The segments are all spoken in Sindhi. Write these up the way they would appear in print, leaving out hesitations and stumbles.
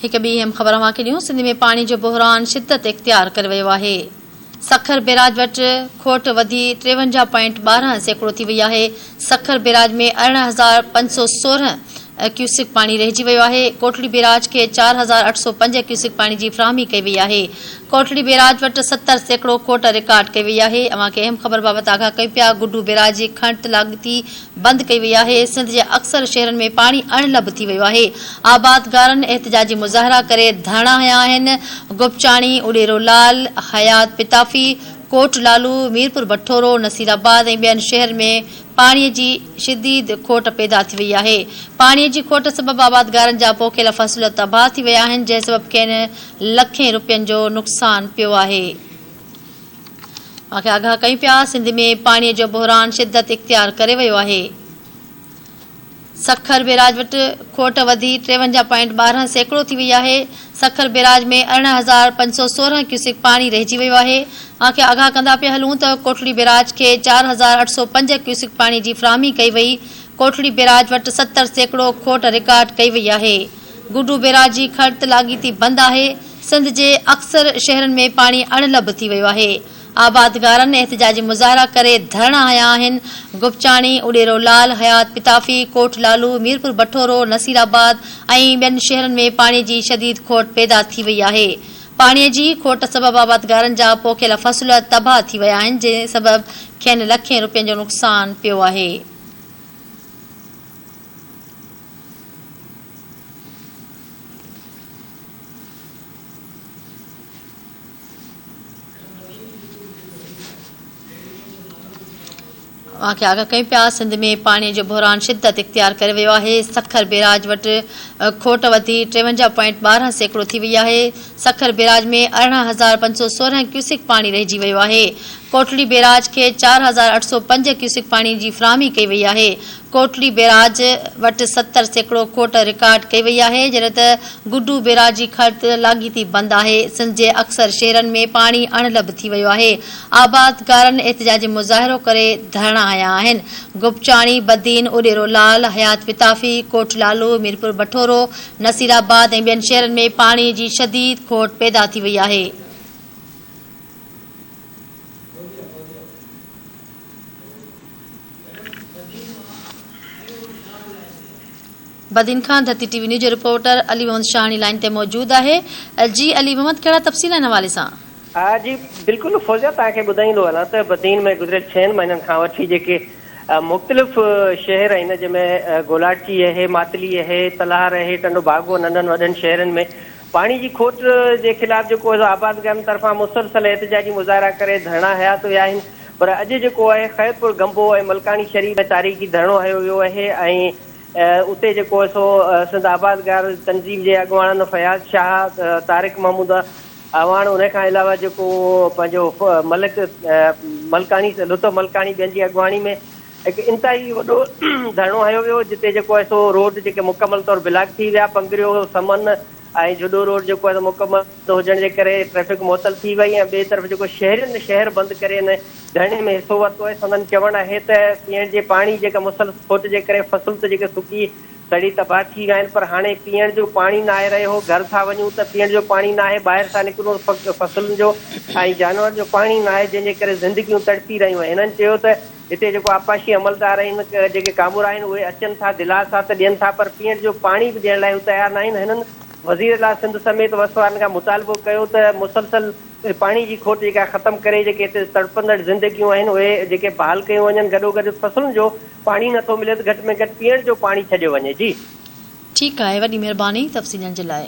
هڪ ٻي اهم خبر اوهان کي ڏيون، سنڌ ۾ پاڻي جو بحران شدت اختيار ڪري ويو آهي. سکر بيراج وٽ کوٽ وڌي 53 پوائنٽ 12% ٿي وئي آهي. سکر بيراج ۾ 18516 ڪيوسڪ پاڻي رهجي ويو آهي. ڪوٽڙي بيراج کي 4805 ڪيوسڪ پاڻي جي فراهمي ڪئي وئي آهي. ڪوٽڙي بيراج وٽ 70% کوٽ رڪارڊ ڪئي وئي آهي. اوهان کي اهم خبر بابت آگاهه ڪيون پيا، گڊو بيراج جي کڻت لاڳيتي بند ڪئي وئي آهي، سنڌ جي اڪثر شهرن ۾ پاڻي اڻلڀ ٿي ويو آهي، آبادگارن احتجاجي مظاهرا ڪري ڌرڻا هنيا آهن، گپچاڻي، اڏيرو لال، حيات پتافي، ڪوٽ لالو، ميرپور بٺورو، نصير آباد ۽ ٻين شهرن ۾ پاڻي جي شديد کوٽ پيدا ٿي وئي آهي، پاڻي جي کوٽ سبب آبادگارن جا پوکيل فصل تباهه ٿي ويا آهن، جنهن سبب کين لکين روپين جو نقصان پيو آهي. اوهان کي آگاهه ڪيون پيا، سنڌ ۾ پاڻي جو بحران شدت اختيار ڪري ويو آهي، سکر بيراج وٽ کوٽ وڌي 53 پوائنٽ 12% ٿي وئي آهي، سکر بيراج ۾ 18516 ڪيوسڪ پاڻي رهجي ويو آهي، اوهان کي آگاهه ڪندا پيا هلون ته ڪوٽڙي بيراج کي 4805 ڪيوسڪ پاڻي جي فراهمي ڪئي وئي، ڪوٽڙي بيراج وٽ 70% کوٽ رڪارڊ ڪئي وئي آهي. گڊو بيراج جي کڙت لاڳيتي بند آهي، سنڌ جي اڪثر شهرن ۾ پاڻي اڻلڀ ٿي ويو آهي، آبادگارن احتجاجي مظاهرا ڪري ڌرڻا هنيا آهن، گپچاڻي، اڏيرو لال، حيات پتافي، ڪوٽ لالو، ميرپور بٺورو، نصير آباد ۽ ٻين شهرن ۾ پاڻي جي شديد کوٽ پيدا ٿي وئي آهي، پاڻي جي کوٽ سبب آبادگارن جا پوکيل فصل تباهه ٿي ويا آهن، جنهن سبب کين لکين روپين جو نقصان پيو آهي. اوهان کي آگاهه ڪيون پيا سنڌ ۾ پاڻي جو بحران شدت اختيار ڪري ويو آهي سکر بيراج وٽ کوٽ وڌي 53 پوائنٽ 12% ٿي وئي آهي سکر بيراج ۾ 18516 ڪيوسڪ پاڻي رهجي ويو آهي ڪوٽڙي بيراج کي 4805 ڪيوسڪ پاڻي جي فراهمي ڪئي وئي آهي ڪوٽڙي بيراج وٽ 70% کوٽ رڪارڊ ڪئي وئي آهي، جڏهن ته گڊو بيراج جي کڙت لاڳيتي بند آهي، سنڌ جي اڪثر شهرن ۾ پاڻي اڻلڀ ٿي ويو آهي، آبادگارن احتجاجي مظاهرو ڪري ڌرڻا هنيا آهن، گپچاڻي، بدين، اڏيرو لال، حيات پتافي، ڪوٽ لالو، ميرپور بٺورو، نصير آباد ۽ ٻين شهرن ۾ پاڻي جي شديد کوٽ پيدا ٿي وئي آهي. بدين کان ڌرتي ٽي وي نيوز جو رپورٽر علي محمد شاهاڻي لائين تي موجود آهي جي علي محمد ڪهڙا تفصيل آهن حوالي سان. ها جي بلڪل فوزيا توهان کي ٻڌائيندو هلان ته بدين ۾ گذريل ڇهن مهينن کان وٺي جيڪي مختلف شهر آهن جنهن ۾ گولاڙچي اهي ماتلي اهي تلهار اهي ٽنڊو باگو ننڍن وڏن شهرن ۾ پاڻي جي کوٽ جي خلاف جيڪو آبادگارن طرفان مسلسل احتجاجي مظاهرا ڪري ڌرڻا هنيا ته ويا آهن پر اڄ جيڪو آهي خيرپور گنبو ۽ ملڪاڻي شريف ۾ تاريخي ڌرڻو هنيو ويو آهي ۽ اتي جيڪو آهي سو سنڌ آبادگار تنظيم جي اڳواڻن فياض شاهه، طارق محمود اعواڻ ان کان علاوه جيڪو پنهنجو ملڪ ملڪاڻي لطف ملڪاڻي ٻين جي اڳواڻي ۾ هڪ انتهائي وڏو ڌرڻو هنيو ويو جتي جيڪو آهي سو روڊ جيڪي مڪمل طور بلاڪ ٿي ويا پنگريو سمن ۽ جهڏو روڊ جيڪو آهي سو مڪمل هجڻ جي ڪري ٽريفڪ معطل ٿي وئي ۽ ٻئي طرف جيڪو شهرين شهر بند ڪري ان ڌرڻي ۾ حصو ورتو آهي سندن چوڻ آهي ته پيئڻ جي پاڻي جيڪا مسلسل کوٽ جي ڪري فصل ته جيڪي سڪي سڙي تباهه ٿي ويا آهن پر هاڻي پيئڻ جو پاڻي ناهي رهيو گهر ٿا وڃون ته پيئڻ جو پاڻي ناهي ٻاهر ٿا نڪرون ته فصلن جو ۽ جانورن جو پاڻي ناهي جنهن جي ڪري زندگيون تڙپي رهيون آهن هنن چيو ته هتي جيڪو آبپاشي عملدار آهن، جيڪي ڪامورا آهن، اهي اچن ٿا، دلاسا ته ڏين ٿا پر پيئڻ جو پاڻي به ڏيڻ لاء هو تيار ناهن. هنن وزير اعليٰ سنڌ سميت وس وارن کان مطالبو ڪيو ته مسلسل پاڻي جي کوٽ جيڪا ختم ڪري جيڪي هتي تڙپندڙ زندگيون آهن اهي جيڪي بحال ڪيون وڃن گڏوگڏ فصلن جو پاڻي نٿو ملي ته گهٽ ۾ گهٽ پيئڻ جو پاڻي ڇڏيو وڃي. جي. ٺيڪ آهي وڏي مهرباني تفصيل ڏيڻ جي لاء.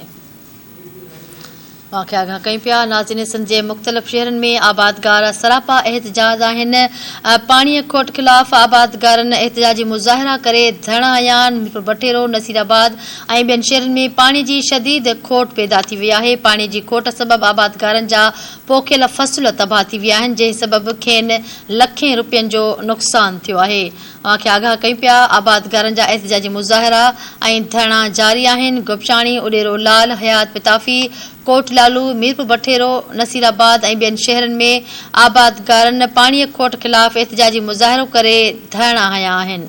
واقعا آگاهه ڪيون پيا. ناظرين سنڌ جي مختلف شهرن ۾ آبادگار سراپا احتجاج آهن، پاڻي کوٽ خلاف آبادگارن احتجاجي مظاهرا ڪري ڌرڻا هنيا، ميرپور بٺيرو، نصير آباد ۽ ٻين شهرن ۾ پاڻي جي شديد کوٽ پيدا ٿي وئي آهي، پاڻي جي کوٽ سبب آبادگارن جا پوکيل فصل تباهه ٿي ويا آهن، جنهن سبب کين لکين روپين جو نقصان ٿيو آهي. اوهان کي آگاهه ڪيون پيا، آبادگارن جا احتجاجي مظاهرا ۽ ڌرڻا جاري آهن، گپچاڻي، اڏيرو لال، حيات پتافي، ڪوٽ لالو، ميرپور بٺيرو، نصير آباد ۽ ٻين شهرن ۾ آبادگارن پاڻيء کوٽ خلاف احتجاجي مظاهرو ڪري ڌرڻا هنيا آهن.